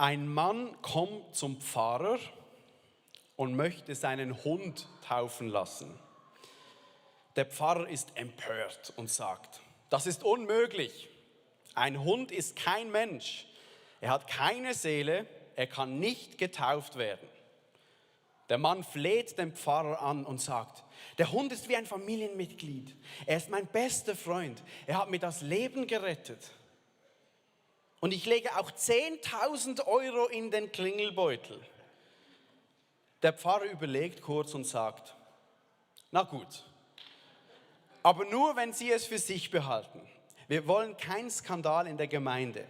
Ein Mann kommt zum Pfarrer und möchte seinen Hund taufen lassen. Der Pfarrer ist empört und sagt, das ist unmöglich. Ein Hund ist kein Mensch. Er hat keine Seele, er kann nicht getauft werden. Der Mann fleht den Pfarrer an und sagt, der Hund ist wie ein Familienmitglied. Er ist mein bester Freund. Er hat mir das Leben gerettet. Und ich lege auch 10.000 Euro in den Klingelbeutel. Der Pfarrer überlegt kurz und sagt, na gut, aber nur, wenn Sie es für sich behalten. Wir wollen keinen Skandal in der Gemeinde.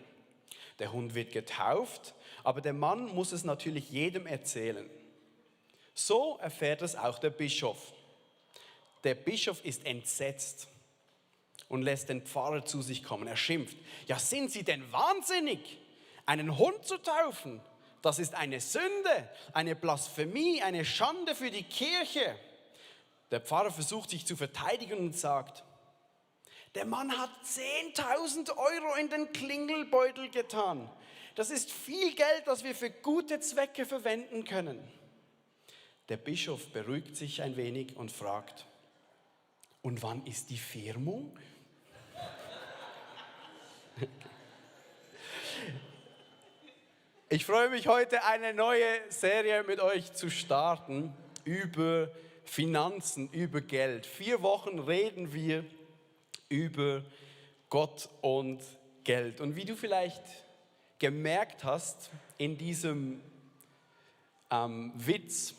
Der Hund wird getauft, aber der Mann muss es natürlich jedem erzählen. So erfährt es auch der Bischof. Der Bischof ist entsetzt und lässt den Pfarrer zu sich kommen. Er schimpft, ja, sind Sie denn wahnsinnig, einen Hund zu taufen? Das ist eine Sünde, eine Blasphemie, eine Schande für die Kirche. Der Pfarrer versucht sich zu verteidigen und sagt, der Mann hat 10.000 Euro in den Klingelbeutel getan. Das ist viel Geld, das wir für gute Zwecke verwenden können. Der Bischof beruhigt sich ein wenig und fragt, und wann ist die Firmung? Ich freue mich heute, eine neue Serie mit euch zu starten über Finanzen, über Geld. 4 Wochen reden wir über Gott und Geld. Und wie du vielleicht gemerkt hast in diesem Witz,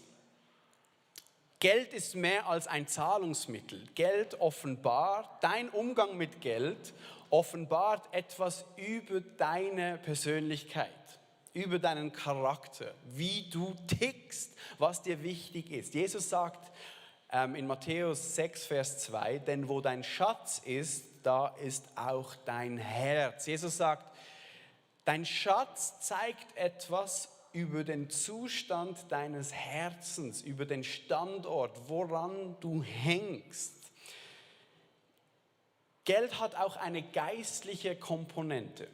Geld ist mehr als ein Zahlungsmittel. Geld offenbart, dein Umgang mit Geld offenbart etwas über deine Persönlichkeit, über deinen Charakter, wie du tickst, was dir wichtig ist. Jesus sagt in Matthäus 6, Vers 2, denn wo dein Schatz ist, da ist auch dein Herz. Jesus sagt, dein Schatz zeigt etwas über den Zustand deines Herzens, über den Standort, woran du hängst. Geld hat auch eine geistliche Komponente.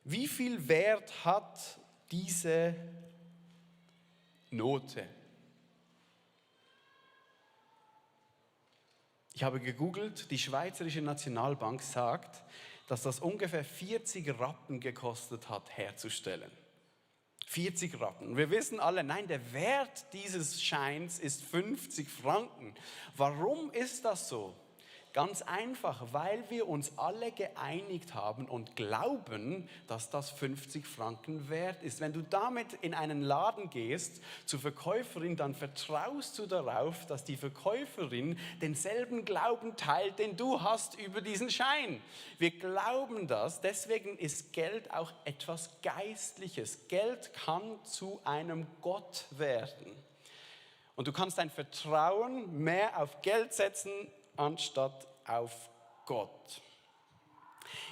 Wie viel Wert hat diese Note? Ich habe gegoogelt, die Schweizerische Nationalbank sagt, dass das ungefähr 40 Rappen gekostet hat, herzustellen. 40 Rappen. Wir wissen alle, nein, der Wert dieses Scheins ist 50 Franken. Warum ist das so? Ganz einfach, weil wir uns alle geeinigt haben und glauben, dass das 50 Franken wert ist. Wenn du damit in einen Laden gehst, zur Verkäuferin, dann vertraust du darauf, dass die Verkäuferin denselben Glauben teilt, den du hast über diesen Schein. Wir glauben das, deswegen ist Geld auch etwas Geistliches. Geld kann zu einem Gott werden. Und du kannst dein Vertrauen mehr auf Geld setzen, anstatt auf Gott.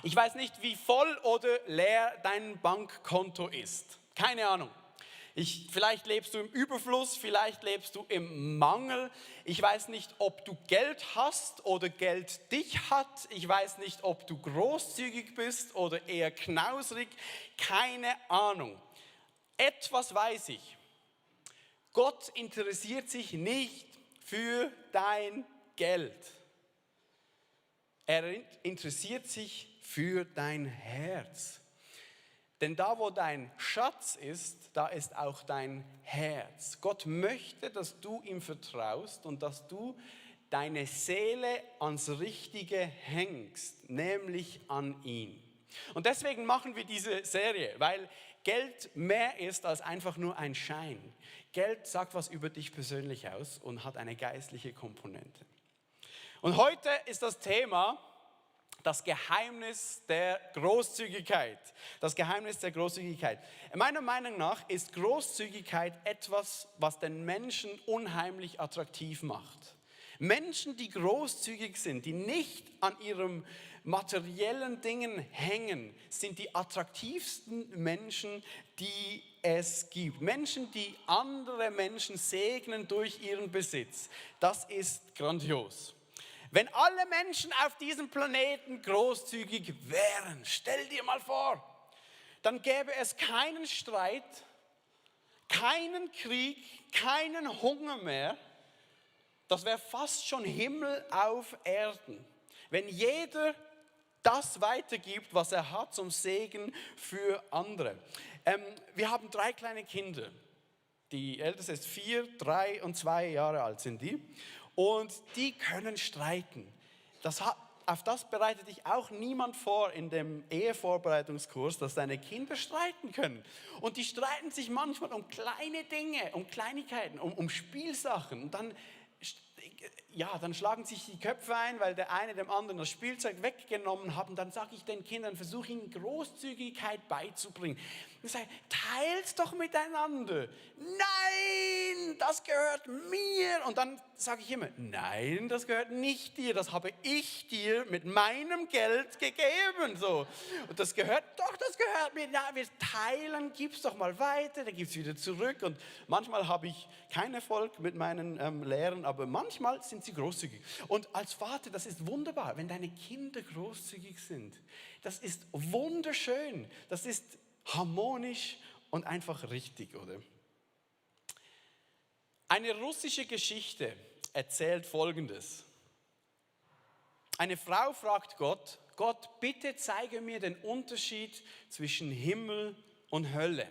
Ich weiß nicht, wie voll oder leer dein Bankkonto ist. Keine Ahnung. Vielleicht lebst du im Überfluss, vielleicht lebst du im Mangel. Ich weiß nicht, ob du Geld hast oder Geld dich hat. Ich weiß nicht, ob du großzügig bist oder eher knausrig. Keine Ahnung. Etwas weiß ich. Gott interessiert sich nicht für dein Geld. Er interessiert sich für dein Herz. Denn da, wo dein Schatz ist, da ist auch dein Herz. Gott möchte, dass du ihm vertraust und dass du deine Seele ans Richtige hängst, nämlich an ihn. Und deswegen machen wir diese Serie, weil Geld mehr ist als einfach nur ein Schein. Geld sagt was über dich persönlich aus und hat eine geistliche Komponente. Und heute ist das Thema das Geheimnis der Großzügigkeit. Das Geheimnis der Großzügigkeit. Meiner Meinung nach ist Großzügigkeit etwas, was den Menschen unheimlich attraktiv macht. Menschen, die großzügig sind, die nicht an ihren materiellen Dingen hängen, sind die attraktivsten Menschen, die es gibt. Menschen, die andere Menschen segnen durch ihren Besitz. Das ist grandios. Wenn alle Menschen auf diesem Planeten großzügig wären, stell dir mal vor, dann gäbe es keinen Streit, keinen Krieg, keinen Hunger mehr. Das wäre fast schon Himmel auf Erden. Wenn jeder das weitergibt, was er hat, zum Segen für andere. Wir haben 3 kleine Kinder. Die älteste ist 4, 3 und 2 Jahre alt sind die. Und die können streiten. Auf das bereitet dich auch niemand vor in dem Ehevorbereitungskurs, dass deine Kinder streiten können. Und die streiten sich manchmal um kleine Dinge, um Kleinigkeiten, um Spielsachen. Und dann schlagen sich die Köpfe ein, weil der eine dem anderen das Spielzeug weggenommen hat. Und dann sage ich den Kindern, versuche ihnen Großzügigkeit beizubringen. Ich sage, teilt doch miteinander. Nein, das gehört mir. Und dann sage ich immer, nein, das gehört nicht dir. Das habe ich dir mit meinem Geld gegeben. So. Und das gehört mir. Ja, wir teilen, gib's doch mal weiter, dann gibt's wieder zurück. Und manchmal habe ich keinen Erfolg mit meinen Lehrern, aber manchmal sind sie großzügig. Und als Vater, das ist wunderbar, wenn deine Kinder großzügig sind. Das ist wunderschön. Das ist harmonisch und einfach richtig, oder? Eine russische Geschichte erzählt Folgendes. Eine Frau fragt Gott, Gott, bitte zeige mir den Unterschied zwischen Himmel und Hölle.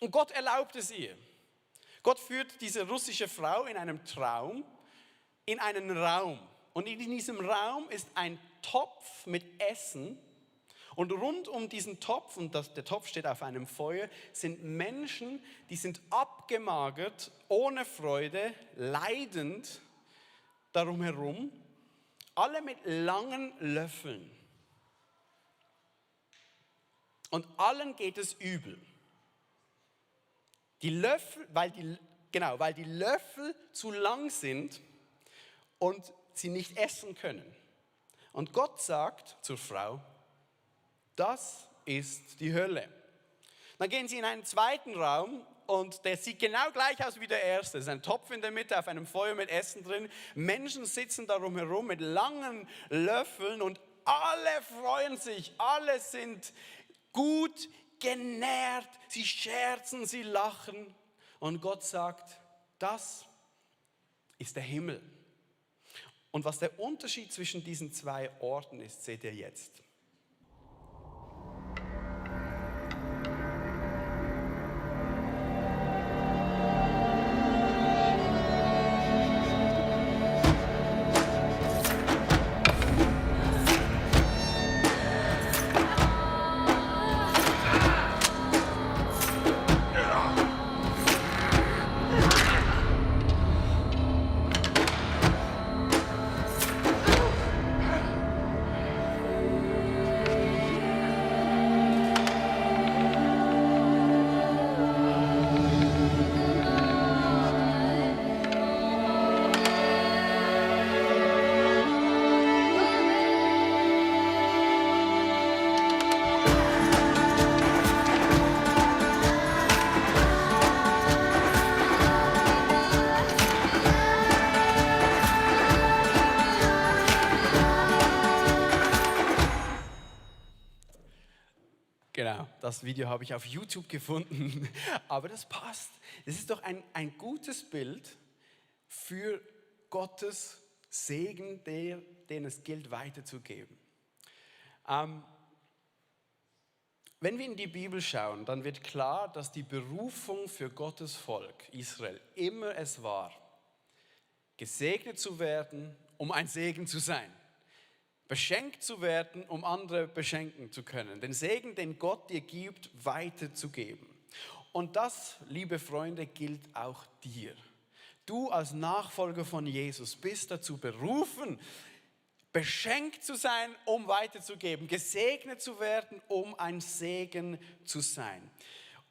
Und Gott erlaubt es ihr. Gott führt diese russische Frau in einem Traum in einen Raum. Und in diesem Raum ist ein Topf mit Essen. Und rund um diesen Topf, und der Topf steht auf einem Feuer, sind Menschen, die sind abgemagert, ohne Freude, leidend darum herum, alle mit langen Löffeln. Und allen geht es übel. Die Löffel, weil die Löffel zu lang sind und sie nicht essen können. Und Gott sagt zur Frau, das ist die Hölle. Dann gehen sie in einen zweiten Raum und der sieht genau gleich aus wie der erste. Es ist ein Topf in der Mitte auf einem Feuer mit Essen drin. Menschen sitzen darum herum mit langen Löffeln und alle freuen sich. Alle sind gut genährt. Sie scherzen, sie lachen. Und Gott sagt, das ist der Himmel. Und was der Unterschied zwischen diesen 2 Orten ist, seht ihr jetzt. Genau, das Video habe ich auf YouTube gefunden, aber das passt. Das ist doch ein gutes Bild für Gottes Segen, den es gilt weiterzugeben. Wenn wir in die Bibel schauen, dann wird klar, dass die Berufung für Gottes Volk Israel immer es war, gesegnet zu werden, um ein Segen zu sein. Beschenkt zu werden, um andere beschenken zu können. Den Segen, den Gott dir gibt, weiterzugeben. Und das, liebe Freunde, gilt auch dir. Du als Nachfolger von Jesus bist dazu berufen, beschenkt zu sein, um weiterzugeben. Gesegnet zu werden, um ein Segen zu sein.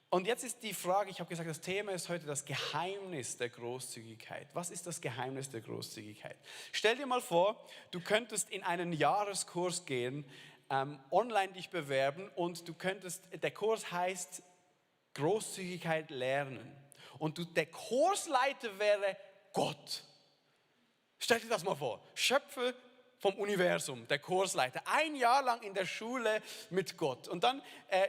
Und jetzt ist die Frage, ich habe gesagt, das Thema ist heute das Geheimnis der Großzügigkeit. Was ist das Geheimnis der Großzügigkeit? Stell dir mal vor, du könntest in einen Jahreskurs gehen, online dich bewerben und der Kurs heißt Großzügigkeit lernen. Und der Kursleiter wäre Gott. Stell dir das mal vor, Schöpfer vom Universum, der Kursleiter. 1 Jahr lang in der Schule mit Gott. Und dann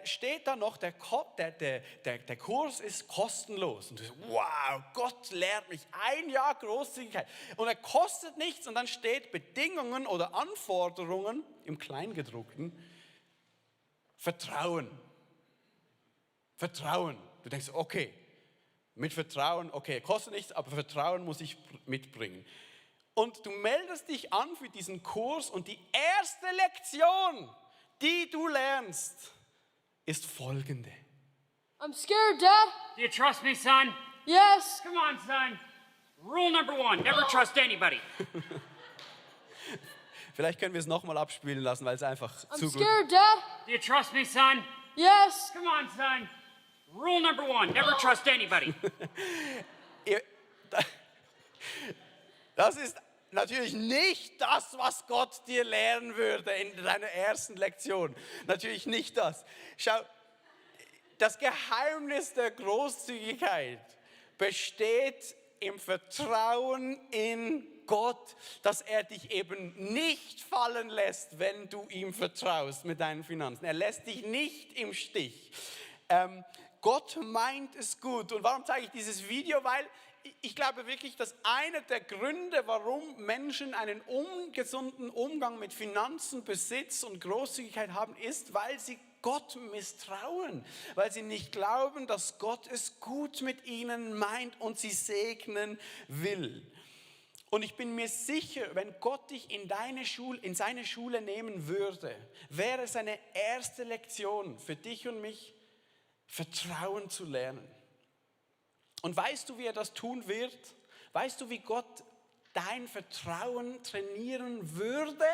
steht da noch, der Kurs ist kostenlos. Und du sagst, wow, Gott lehrt mich 1 Jahr Großzügigkeit. Und er kostet nichts. Und dann steht Bedingungen oder Anforderungen im Kleingedruckten. Vertrauen. Vertrauen. Du denkst, okay, mit Vertrauen, okay, kostet nichts, aber Vertrauen muss ich mitbringen. Und du meldest dich an für diesen Kurs und die erste Lektion, die du lernst, ist folgende. I'm scared, Dad. Do you trust me, son? Yes. Come on, son. Rule number 1, never trust anybody. Vielleicht können wir es nochmal abspielen lassen, weil es einfach I'm zu gut scared, Dad. Do you trust me, son? Yes. Come on, son. Rule number 1, never trust anybody. Das ist natürlich nicht das, was Gott dir lehren würde in deiner ersten Lektion. Natürlich nicht das. Schau, das Geheimnis der Großzügigkeit besteht im Vertrauen in Gott, dass er dich eben nicht fallen lässt, wenn du ihm vertraust mit deinen Finanzen. Er lässt dich nicht im Stich. Gott meint es gut. Und warum zeige ich dieses Video? Weil ich glaube wirklich, dass einer der Gründe, warum Menschen einen ungesunden Umgang mit Finanzen, Besitz und Großzügigkeit haben, ist, weil sie Gott misstrauen, weil sie nicht glauben, dass Gott es gut mit ihnen meint und sie segnen will. Und ich bin mir sicher, wenn Gott dich in seine Schule nehmen würde, wäre seine erste Lektion für dich und mich, Vertrauen zu lernen. Und weißt du, wie er das tun wird? Weißt du, wie Gott dein Vertrauen trainieren würde?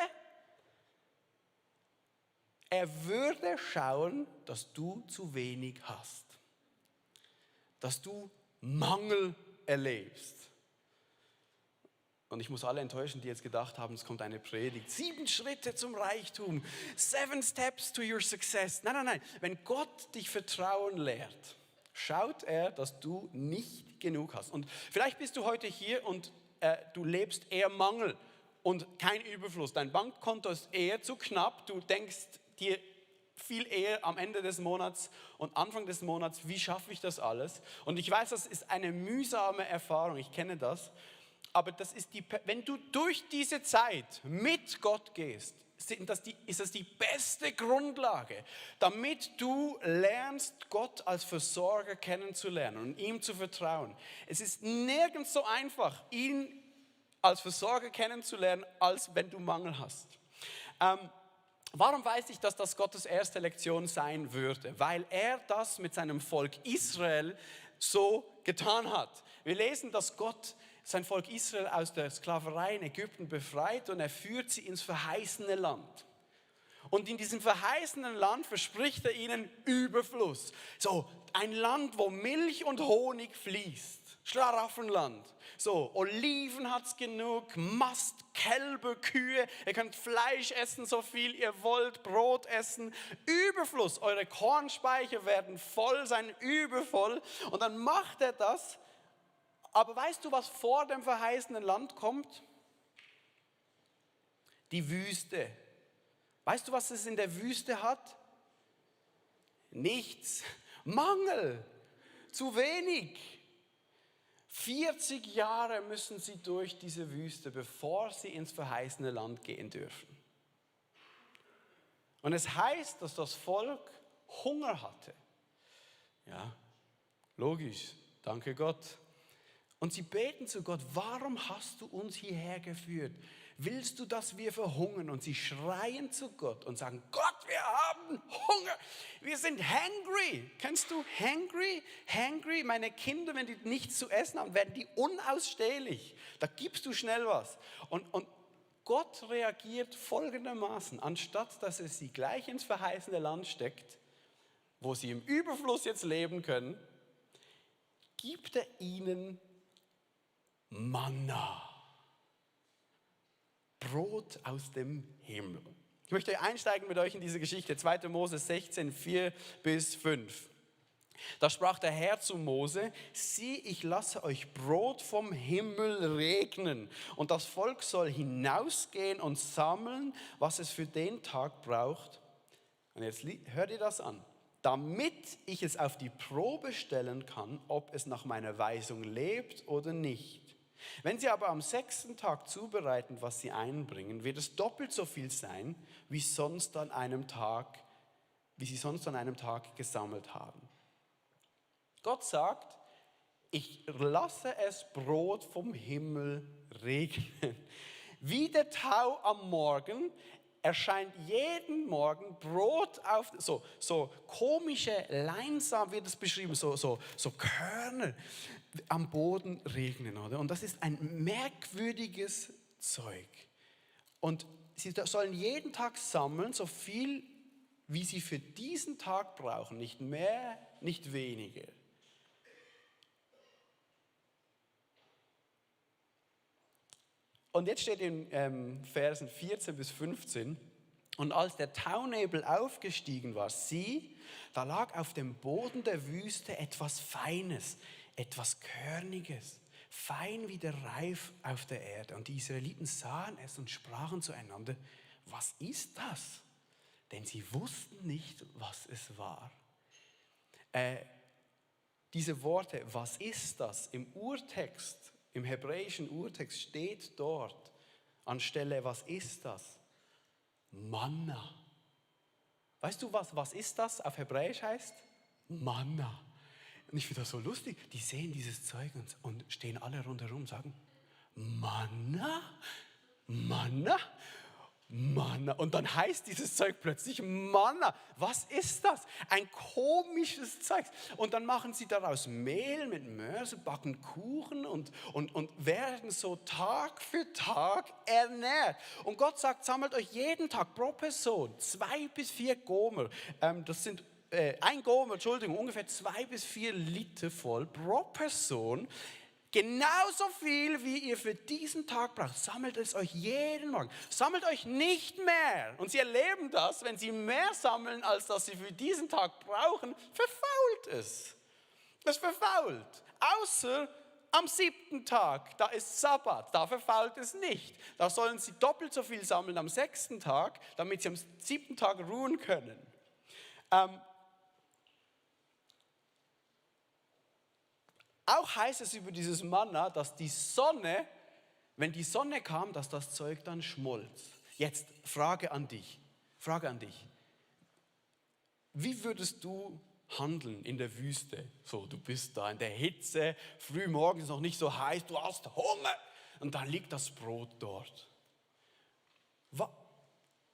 Er würde schauen, dass du zu wenig hast. Dass du Mangel erlebst. Und ich muss alle enttäuschen, die jetzt gedacht haben, es kommt eine Predigt. 7 Schritte zum Reichtum. 7 steps to your success. Nein, nein, nein. Wenn Gott dich Vertrauen lehrt, schaut er, dass du nicht genug hast. Und vielleicht bist du heute hier und du lebst eher Mangel und kein Überfluss. Dein Bankkonto ist eher zu knapp. Du denkst dir viel eher am Ende des Monats und Anfang des Monats, wie schaffe ich das alles? Und ich weiß, das ist eine mühsame Erfahrung. Ich kenne das. Aber das ist wenn du durch diese Zeit mit Gott gehst, ist das die beste Grundlage, damit du lernst, Gott als Versorger kennenzulernen und ihm zu vertrauen. Es ist nirgends so einfach, ihn als Versorger kennenzulernen, als wenn du Mangel hast. Warum weiß ich, dass das Gottes erste Lektion sein würde? Weil er das mit seinem Volk Israel so getan hat. Wir lesen, dass Gott sein Volk Israel aus der Sklaverei in Ägypten befreit und er führt sie ins verheißene Land. Und in diesem verheißenen Land verspricht er ihnen Überfluss. So, ein Land, wo Milch und Honig fließt. Schlaraffenland. So, Oliven hat's genug, Mast, Kälber, Kühe. Ihr könnt Fleisch essen, so viel ihr wollt, Brot essen. Überfluss, eure Kornspeicher werden voll sein, übervoll. Und dann macht er das. Aber weißt du, was vor dem verheißenen Land kommt? Die Wüste. Weißt du, was es in der Wüste hat? Nichts. Mangel. Zu wenig. 40 Jahre müssen sie durch diese Wüste, bevor sie ins verheißene Land gehen dürfen. Und es heißt, dass das Volk Hunger hatte. Ja, logisch. Danke Gott. Und sie beten zu Gott, warum hast du uns hierher geführt? Willst du, dass wir verhungern? Und sie schreien zu Gott und sagen, Gott, wir haben Hunger. Wir sind hangry. Kennst du hangry? Hangry, meine Kinder, wenn die nichts zu essen haben, werden die unausstehlich. Da gibst du schnell was. Und Gott reagiert folgendermaßen. Anstatt, dass er sie gleich ins verheißene Land steckt, wo sie im Überfluss jetzt leben können, gibt er ihnen Manna. Brot aus dem Himmel. Ich möchte einsteigen mit euch in diese Geschichte. 2. Mose 16, 4 bis 5. Da sprach der Herr zu Mose: Sieh, ich lasse euch Brot vom Himmel regnen, und das Volk soll hinausgehen und sammeln, was es für den Tag braucht. Und jetzt hört ihr das an. Damit ich es auf die Probe stellen kann, ob es nach meiner Weisung lebt oder nicht. Wenn sie aber am 6. Tag zubereiten, was sie einbringen, wird es doppelt so viel sein, wie sie sonst an einem Tag gesammelt haben. Gott sagt: Ich lasse es Brot vom Himmel regnen. Wie der Tau am Morgen erscheint jeden Morgen Brot auf, so komische Leinsamen wird es beschrieben, so Körner am Boden regnen, oder? Und das ist ein merkwürdiges Zeug. Und sie sollen jeden Tag sammeln, so viel, wie sie für diesen Tag brauchen, nicht mehr, nicht weniger. Und jetzt steht in Versen 14 bis 15: Und als der Taunebel aufgestiegen war, sieh, da lag auf dem Boden der Wüste etwas Feines, etwas Körniges, fein wie der Reif auf der Erde. Und die Israeliten sahen es und sprachen zueinander: Was ist das? Denn sie wussten nicht, was es war. Diese Worte, was ist das, im Urtext, im hebräischen Urtext steht dort anstelle, was ist das? Manna. Weißt du, was ist das auf Hebräisch heißt? Manna. Und ich finde das so lustig. Die sehen dieses Zeug und stehen alle rundherum und sagen: Manna? Manna? Manna. Und dann heißt dieses Zeug plötzlich Manna. Was ist das? Ein komisches Zeug. Und dann machen sie daraus Mehl mit Mörse, backen Kuchen und werden so Tag für Tag ernährt. Und Gott sagt: Sammelt euch jeden Tag pro Person 2 bis 4 Gomer. Das sind ungefähr 2 bis 4 Liter voll pro Person. Genauso viel, wie ihr für diesen Tag braucht. Sammelt es euch jeden Morgen. Sammelt euch nicht mehr. Und sie erleben das, wenn sie mehr sammeln, als dass sie für diesen Tag brauchen, verfault es. Es verfault. Außer am 7. Tag, da ist Sabbat, da verfault es nicht. Da sollen sie doppelt so viel sammeln am 6. Tag, damit sie am 7. Tag ruhen können. Auch heißt es über dieses Manna, dass die Sonne, wenn die Sonne kam, dass das Zeug dann schmolz. Jetzt Frage an dich. Wie würdest du handeln in der Wüste? So, du bist da in der Hitze, früh morgens noch nicht so heiß, du hast Hunger und dann liegt das Brot dort.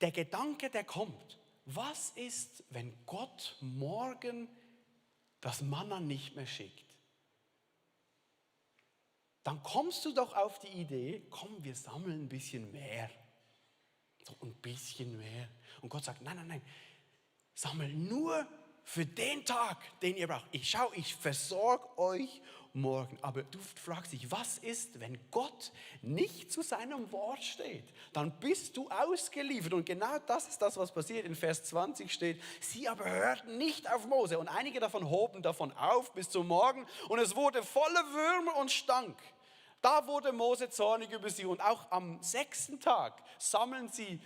Der Gedanke, der kommt: Was ist, wenn Gott morgen das Manna nicht mehr schickt? Dann kommst du doch auf die Idee: Komm, wir sammeln ein bisschen mehr. So ein bisschen mehr. Und Gott sagt: Nein, sammel nur für den Tag, den ihr braucht. Ich versorge euch morgen. Aber du fragst dich, was ist, wenn Gott nicht zu seinem Wort steht? Dann bist du ausgeliefert. Und genau das ist das, was passiert. In Vers 20 steht: Sie aber hörten nicht auf Mose. Und einige davon hoben davon auf bis zum Morgen. Und es wurde voller Würmer und stank. Da wurde Mose zornig über sie. Und auch am 6. Tag sammeln sie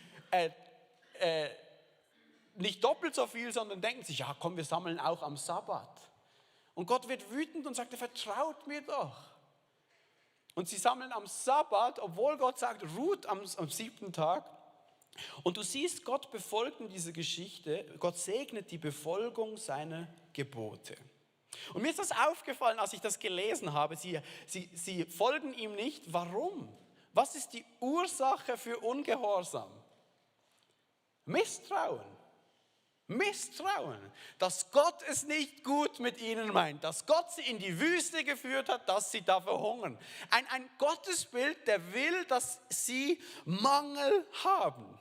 nicht doppelt so viel, sondern denken sich: Ja komm, wir sammeln auch am Sabbat. Und Gott wird wütend und sagt: Vertraut mir doch. Und sie sammeln am Sabbat, obwohl Gott sagt, ruht am 7. Tag. Und du siehst, Gott befolgt in dieser Geschichte, Gott segnet die Befolgung seiner Gebote. Und mir ist das aufgefallen, als ich das gelesen habe. Sie folgen ihm nicht. Warum? Was ist die Ursache für Ungehorsam? Misstrauen. Dass Gott es nicht gut mit ihnen meint, dass Gott sie in die Wüste geführt hat, dass sie da verhungern. Ein Gottesbild, der will, dass sie Mangel haben.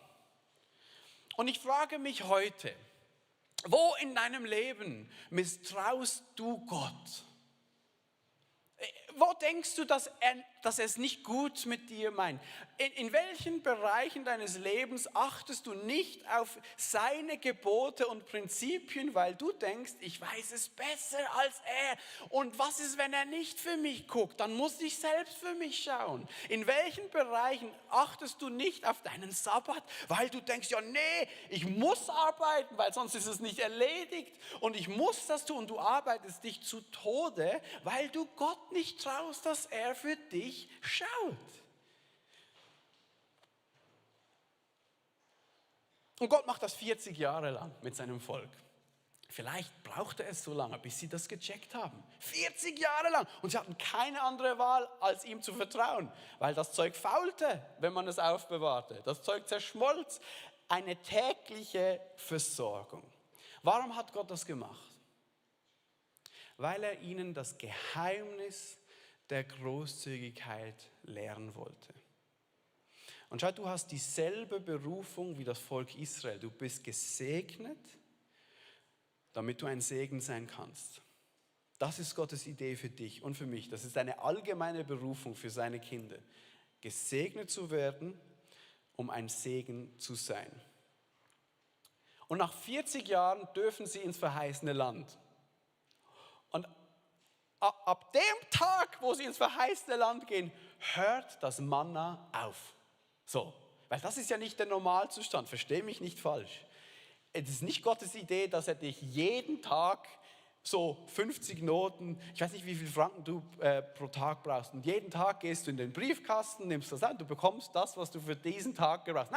Und ich frage mich heute: Wo in deinem Leben misstraust du Gott? Wo denkst du, dass er es nicht gut mit dir meint? In welchen Bereichen deines Lebens achtest du nicht auf seine Gebote und Prinzipien, weil du denkst, ich weiß es besser als er. Und was ist, wenn er nicht für mich guckt? Dann muss ich selbst für mich schauen. In welchen Bereichen achtest du nicht auf deinen Sabbat, weil du denkst, ja nee, ich muss arbeiten, weil sonst ist es nicht erledigt. Und ich muss das tun. Und du arbeitest dich zu Tode, weil du Gott nicht traust, dass er für dich schaut. Und Gott macht das 40 Jahre lang mit seinem Volk. Vielleicht brauchte es so lange, bis sie das gecheckt haben. 40 Jahre lang. Und sie hatten keine andere Wahl, als ihm zu vertrauen. Weil das Zeug faulte, wenn man es aufbewahrte. Das Zeug zerschmolz. Eine tägliche Versorgung. Warum hat Gott das gemacht? Weil er ihnen das Geheimnis der Großzügigkeit lehren wollte. Und schau, du hast dieselbe Berufung wie das Volk Israel. Du bist gesegnet, damit du ein Segen sein kannst. Das ist Gottes Idee für dich und für mich. Das ist eine allgemeine Berufung für seine Kinder. Gesegnet zu werden, um ein Segen zu sein. Und nach 40 Jahren dürfen sie ins verheißene Land. Und ab dem Tag, wo sie ins verheißene Land gehen, hört das Manna auf. So, weil das ist ja nicht der Normalzustand, versteh mich nicht falsch. Es ist nicht Gottes Idee, dass er dich jeden Tag so 50 Noten, ich weiß nicht, wie viel Franken du pro Tag brauchst. Und jeden Tag gehst du in den Briefkasten, nimmst das an, du bekommst das, was du für diesen Tag brauchst.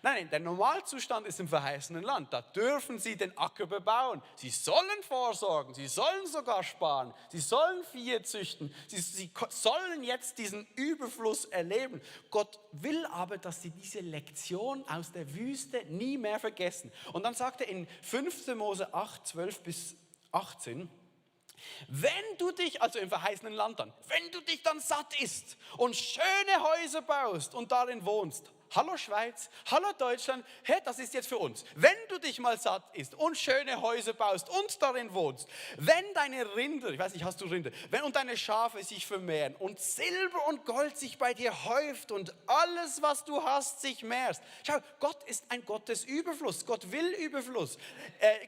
Nein, der Normalzustand ist im verheißenen Land. Da dürfen sie den Acker bebauen. Sie sollen vorsorgen, sie sollen sogar sparen, sie sollen Vieh züchten, sie sollen jetzt diesen Überfluss erleben. Gott will aber, dass sie diese Lektion aus der Wüste nie mehr vergessen. Und dann sagt er in 5. Mose 8, 12 bis 18, wenn du dich, also im verheißenen Land dann, wenn du dich dann satt isst und schöne Häuser baust und darin wohnst, hallo Schweiz, hallo Deutschland, hey, das ist jetzt für uns. Wenn du dich mal satt isst und schöne Häuser baust und darin wohnst, wenn deine Rinder, ich weiß nicht, hast du Rinder, und deine Schafe sich vermehren und Silber und Gold sich bei dir häuft und alles, was du hast, sich mehrt. Schau, Gott ist ein Gott des Überflusses. Gott will Überfluss.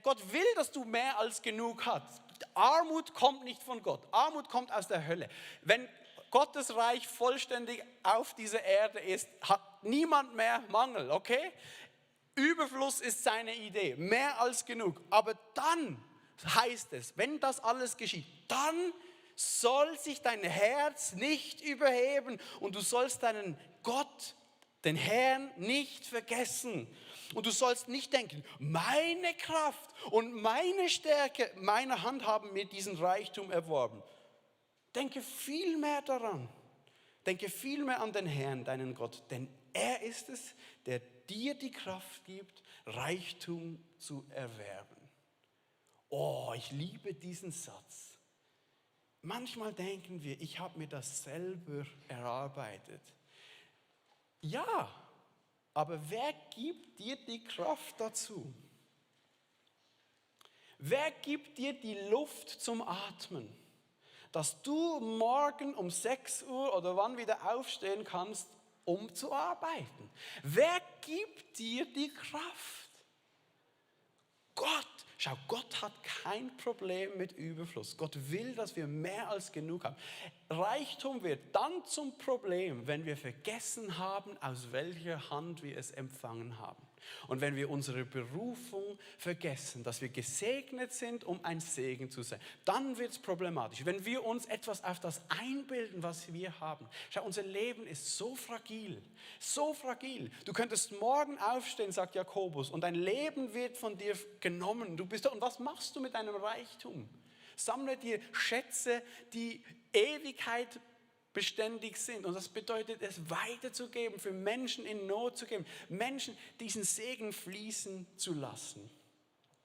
Gott will, dass du mehr als genug hast. Armut kommt nicht von Gott. Armut kommt aus der Hölle. Wenn Gottes Reich vollständig auf dieser Erde ist, hat niemand mehr Mangel, okay? Überfluss ist seine Idee, mehr als genug. Aber dann heißt es, wenn das alles geschieht, dann soll sich dein Herz nicht überheben und du sollst deinen Gott, den Herrn, nicht vergessen. Und du sollst nicht denken, meine Kraft und meine Stärke, meine Hand haben mir diesen Reichtum erworben. Denke viel mehr daran. Denke viel mehr an den Herrn, deinen Gott. Denn er ist es, der dir die Kraft gibt, Reichtum zu erwerben. Oh, ich liebe diesen Satz. Manchmal denken wir, ich habe mir das selber erarbeitet. Ja, aber wer gibt dir die Kraft dazu? Wer gibt dir die Luft zum Atmen? Dass du morgen um 6 Uhr oder wann wieder aufstehen kannst, um zu arbeiten. Wer gibt dir die Kraft? Gott. Schau, Gott hat kein Problem mit Überfluss. Gott will, dass wir mehr als genug haben. Reichtum wird dann zum Problem, wenn wir vergessen haben, aus welcher Hand wir es empfangen haben. Und wenn wir unsere Berufung vergessen, dass wir gesegnet sind, um ein Segen zu sein, dann wird es problematisch. Wenn wir uns etwas auf das einbilden, was wir haben. Schau, unser Leben ist so fragil, so fragil. Du könntest morgen aufstehen, sagt Jakobus, und dein Leben wird von dir genommen. Und was machst du mit deinem Reichtum? Sammle dir Schätze, die Ewigkeit beständig sind. Und das bedeutet, es weiterzugeben, für Menschen in Not zu geben, Menschen diesen Segen fließen zu lassen.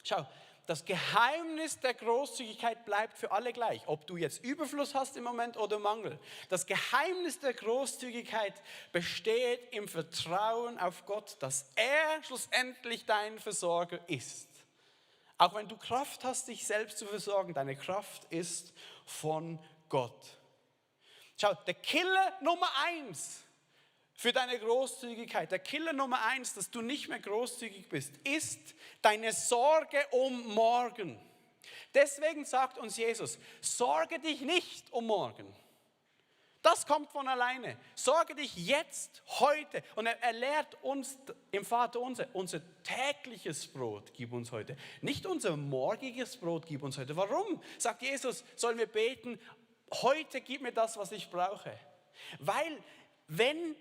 Schau, das Geheimnis der Großzügigkeit bleibt für alle gleich, ob du jetzt Überfluss hast im Moment oder Mangel. Das Geheimnis der Großzügigkeit besteht im Vertrauen auf Gott, dass er schlussendlich dein Versorger ist. Auch wenn du Kraft hast, dich selbst zu versorgen, deine Kraft ist von Gott. Schau, der Killer Nummer 1 für deine Großzügigkeit, der Killer Nummer 1, dass du nicht mehr großzügig bist, ist deine Sorge um morgen. Deswegen sagt uns Jesus, sorge dich nicht um morgen. Das kommt von alleine. Sorge dich jetzt, heute. Und er lehrt uns im Vater unser tägliches Brot gib uns heute. Nicht unser morgiges Brot gib uns heute. Warum? Sagt Jesus, sollen wir beten, heute gib mir das, was ich brauche. Weil wenn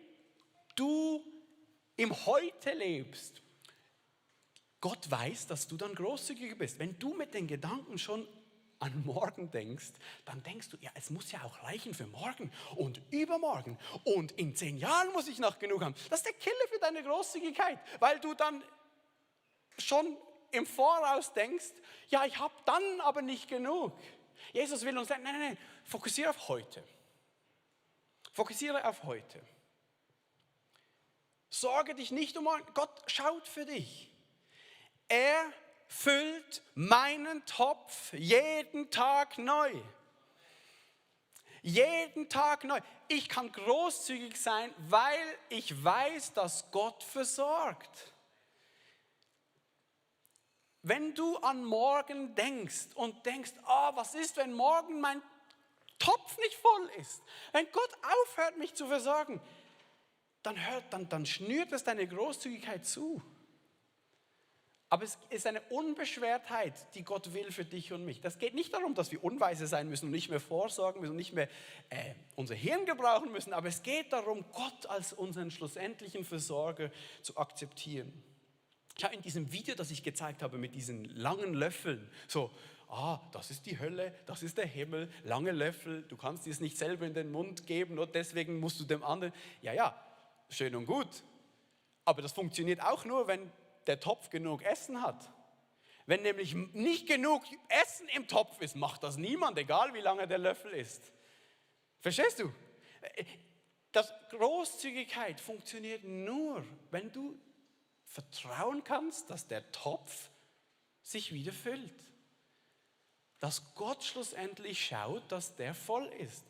du im Heute lebst, Gott weiß, dass du dann großzügiger bist. Wenn du mit den Gedanken schon an morgen denkst, dann denkst du, ja, es muss ja auch reichen für morgen und übermorgen und in 10 Jahren muss ich noch genug haben. Das ist der Killer für deine Großzügigkeit, weil du dann schon im Voraus denkst, ja, ich habe dann aber nicht genug. Jesus will uns sagen, nein, fokussiere auf heute. Fokussiere auf heute. Sorge dich nicht um morgen. Gott schaut für dich. Er füllt meinen Topf jeden Tag neu. Jeden Tag neu. Ich kann großzügig sein, weil ich weiß, dass Gott versorgt. Wenn du an morgen denkst und denkst, was ist, wenn morgen mein Topf nicht voll ist? Wenn Gott aufhört, mich zu versorgen, dann schnürt es deine Großzügigkeit zu. Aber es ist eine Unbeschwertheit, die Gott will für dich und mich. Das geht nicht darum, dass wir unweise sein müssen und nicht mehr vorsorgen müssen und nicht mehr unser Hirn gebrauchen müssen. Aber es geht darum, Gott als unseren schlussendlichen Versorger zu akzeptieren. Schau, in diesem Video, das ich gezeigt habe mit diesen langen Löffeln, so, das ist die Hölle, das ist der Himmel, lange Löffel, du kannst dir es nicht selber in den Mund geben, nur deswegen musst du dem anderen, ja, schön und gut. Aber das funktioniert auch nur, wenn der Topf genug Essen hat. Wenn nämlich nicht genug Essen im Topf ist, macht das niemand, egal wie lange der Löffel ist. Verstehst du? Großzügigkeit funktioniert nur, wenn du vertrauen kannst, dass der Topf sich wieder füllt. Dass Gott schlussendlich schaut, dass der voll ist.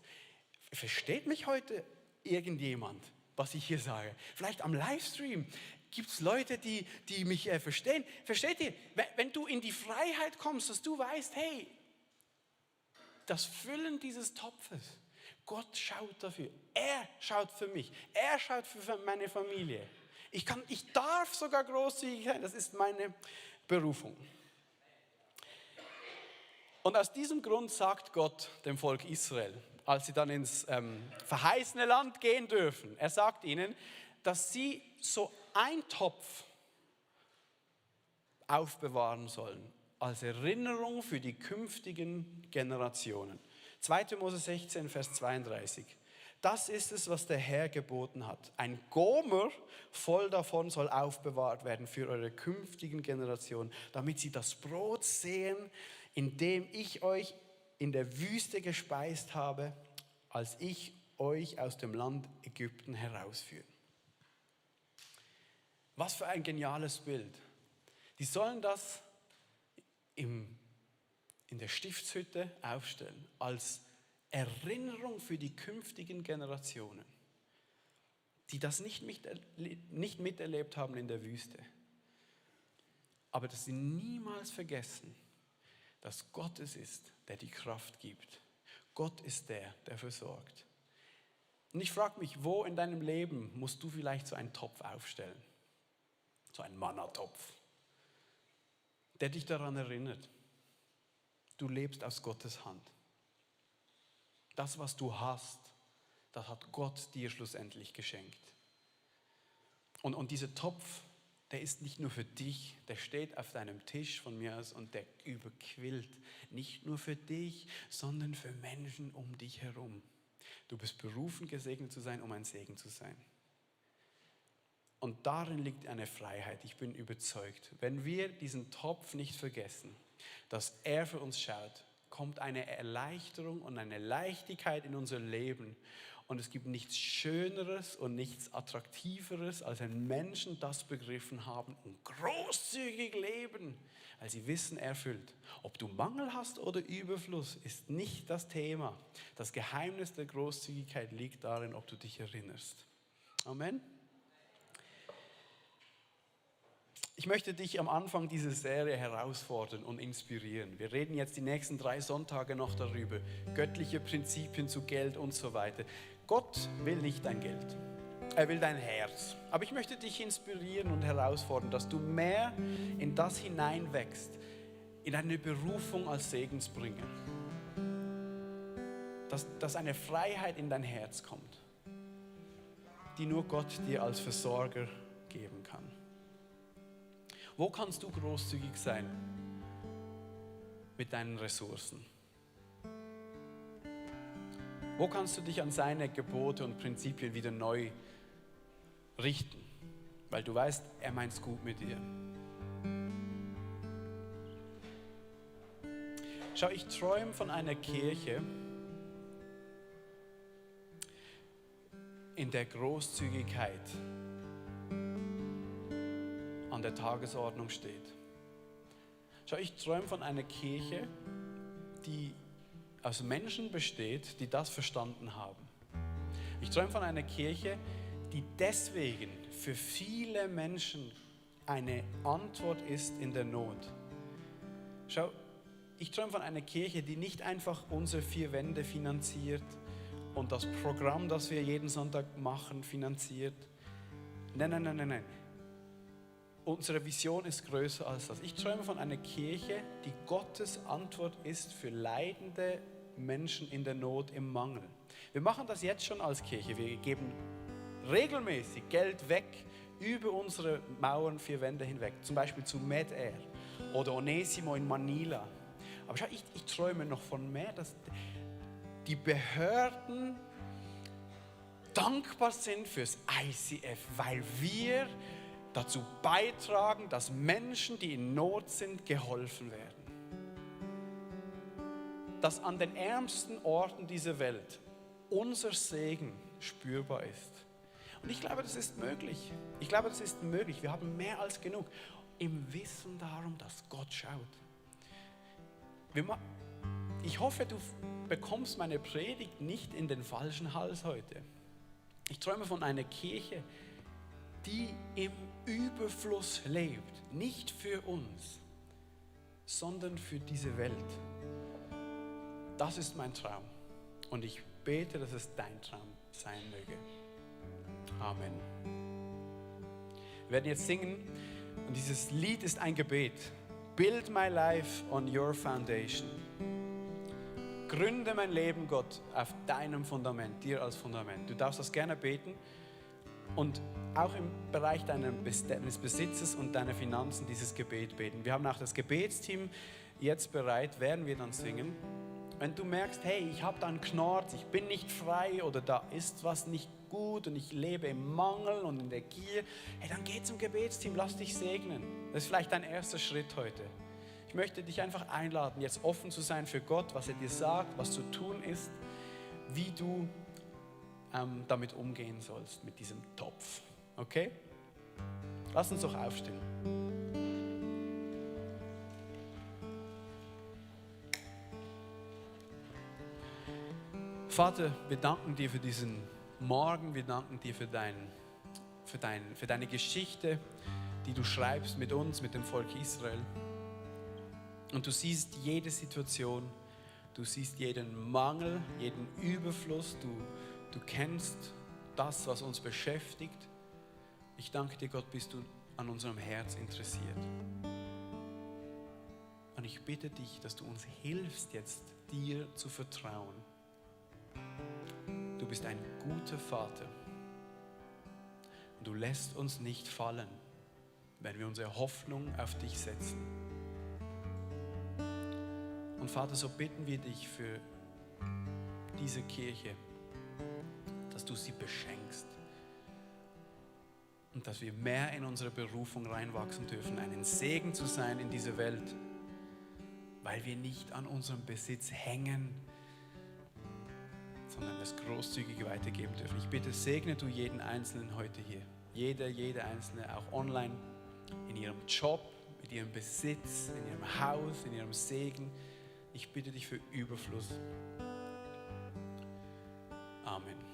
Versteht mich heute irgendjemand, was ich hier sage? Vielleicht am Livestream. Gibt es Leute, die mich verstehen? Versteht ihr? Wenn du in die Freiheit kommst, dass du weißt, hey, das Füllen dieses Topfes, Gott schaut dafür. Er schaut für mich. Er schaut für meine Familie. Ich darf sogar großzügig sein. Das ist meine Berufung. Und aus diesem Grund sagt Gott dem Volk Israel, als sie dann ins verheißene Land gehen dürfen, er sagt ihnen, dass sie so einen Topf aufbewahren sollen, als Erinnerung für die künftigen Generationen. 2. Mose 16, Vers 32. Das ist es, was der Herr geboten hat. Ein Gomer voll davon soll aufbewahrt werden für eure künftigen Generationen, damit sie das Brot sehen, in dem ich euch in der Wüste gespeist habe, als ich euch aus dem Land Ägypten herausführe. Was für ein geniales Bild. Die sollen das in der Stiftshütte aufstellen, als Erinnerung für die künftigen Generationen, die das nicht miterlebt haben in der Wüste. Aber dass sie niemals vergessen, dass Gott es ist, der die Kraft gibt. Gott ist der versorgt. Und ich frage mich, wo in deinem Leben musst du vielleicht so einen Topf aufstellen? So einen Manna-Topf, der dich daran erinnert, du lebst aus Gottes Hand. Das, was du hast, das hat Gott dir schlussendlich geschenkt. Und dieser Topf, der ist nicht nur für dich, der steht auf deinem Tisch von mir aus und der überquillt. Nicht nur für dich, sondern für Menschen um dich herum. Du bist berufen, gesegnet zu sein, um ein Segen zu sein. Und darin liegt eine Freiheit, ich bin überzeugt. Wenn wir diesen Topf nicht vergessen, dass er für uns schaut, kommt eine Erleichterung und eine Leichtigkeit in unser Leben. Und es gibt nichts Schöneres und nichts Attraktiveres, als wenn Menschen das begriffen haben und großzügig leben, weil sie wissen, er füllt. Ob du Mangel hast oder Überfluss, ist nicht das Thema. Das Geheimnis der Großzügigkeit liegt darin, ob du dich erinnerst. Amen. Ich möchte dich am Anfang dieser Serie herausfordern und inspirieren. Wir reden jetzt die nächsten 3 Sonntage noch darüber. Göttliche Prinzipien zu Geld und so weiter. Gott will nicht dein Geld. Er will dein Herz. Aber ich möchte dich inspirieren und herausfordern, dass du mehr in das hineinwächst, in eine Berufung als Segensbringer. Dass eine Freiheit in dein Herz kommt, die nur Gott dir als Versorger geben kann. Wo kannst du großzügig sein mit deinen Ressourcen? Wo kannst du dich an seine Gebote und Prinzipien wieder neu richten? Weil du weißt, er meint es gut mit dir. Schau, ich träume von einer Kirche, in der Großzügigkeit an der steht. Schau, ich träume von einer Kirche, die aus Menschen besteht, die das verstanden haben. Ich träume von einer Kirche, die deswegen für viele Menschen eine Antwort ist in der Not. Schau, ich träume von einer Kirche, die nicht einfach unsere 4 Wände finanziert und das Programm, das wir jeden Sonntag machen, finanziert. Nein. Unsere Vision ist größer als das. Ich träume von einer Kirche, die Gottes Antwort ist für leidende Menschen in der Not, im Mangel. Wir machen das jetzt schon als Kirche. Wir geben regelmäßig Geld weg über unsere Mauern, 4 Wände hinweg. Zum Beispiel zu MedAir oder Onesimo in Manila. Aber schau, ich träume noch von mehr, dass die Behörden dankbar sind fürs ICF, weil wir dazu beitragen, dass Menschen, die in Not sind, geholfen werden. Dass an den ärmsten Orten dieser Welt unser Segen spürbar ist. Und ich glaube, das ist möglich. Wir haben mehr als genug. Im Wissen darum, dass Gott schaut. Ich hoffe, du bekommst meine Predigt nicht in den falschen Hals heute. Ich träume von einer Kirche, die im Überfluss lebt, nicht für uns, sondern für diese Welt. Das ist mein Traum und ich bete, dass es dein Traum sein möge. Amen. Wir werden jetzt singen und dieses Lied ist ein Gebet. Build my life on your foundation. Gründe mein Leben, Gott, auf deinem Fundament, dir als Fundament. Du darfst das gerne beten. Und auch im Bereich deines Besitzes und deiner Finanzen dieses Gebet beten. Wir haben auch das Gebetsteam jetzt bereit, werden wir dann singen. Wenn du merkst, hey, ich habe da einen Knorz, ich bin nicht frei oder da ist was nicht gut und ich lebe im Mangel und in der Gier, hey, dann geh zum Gebetsteam, lass dich segnen. Das ist vielleicht dein erster Schritt heute. Ich möchte dich einfach einladen, jetzt offen zu sein für Gott, was er dir sagt, was zu tun ist, wie du damit umgehen sollst, mit diesem Topf. Okay? Lass uns doch aufstehen. Vater, wir danken dir für diesen Morgen, wir danken dir für deine Geschichte, die du schreibst mit uns, mit dem Volk Israel. Und du siehst jede Situation, du siehst jeden Mangel, jeden Überfluss, du kennst das, was uns beschäftigt. Ich danke dir, Gott, bist du an unserem Herz interessiert. Und ich bitte dich, dass du uns hilfst, jetzt dir zu vertrauen. Du bist ein guter Vater. Und du lässt uns nicht fallen, wenn wir unsere Hoffnung auf dich setzen. Und Vater, so bitten wir dich für diese Kirche, dass du sie beschenkst und dass wir mehr in unsere Berufung reinwachsen dürfen, einen Segen zu sein in dieser Welt, weil wir nicht an unserem Besitz hängen, sondern es großzügig weitergeben dürfen. Ich bitte, segne du jeden Einzelnen heute hier. Jede Einzelne, auch online, in ihrem Job, mit ihrem Besitz, in ihrem Haus, in ihrem Segen. Ich bitte dich für Überfluss. Amen.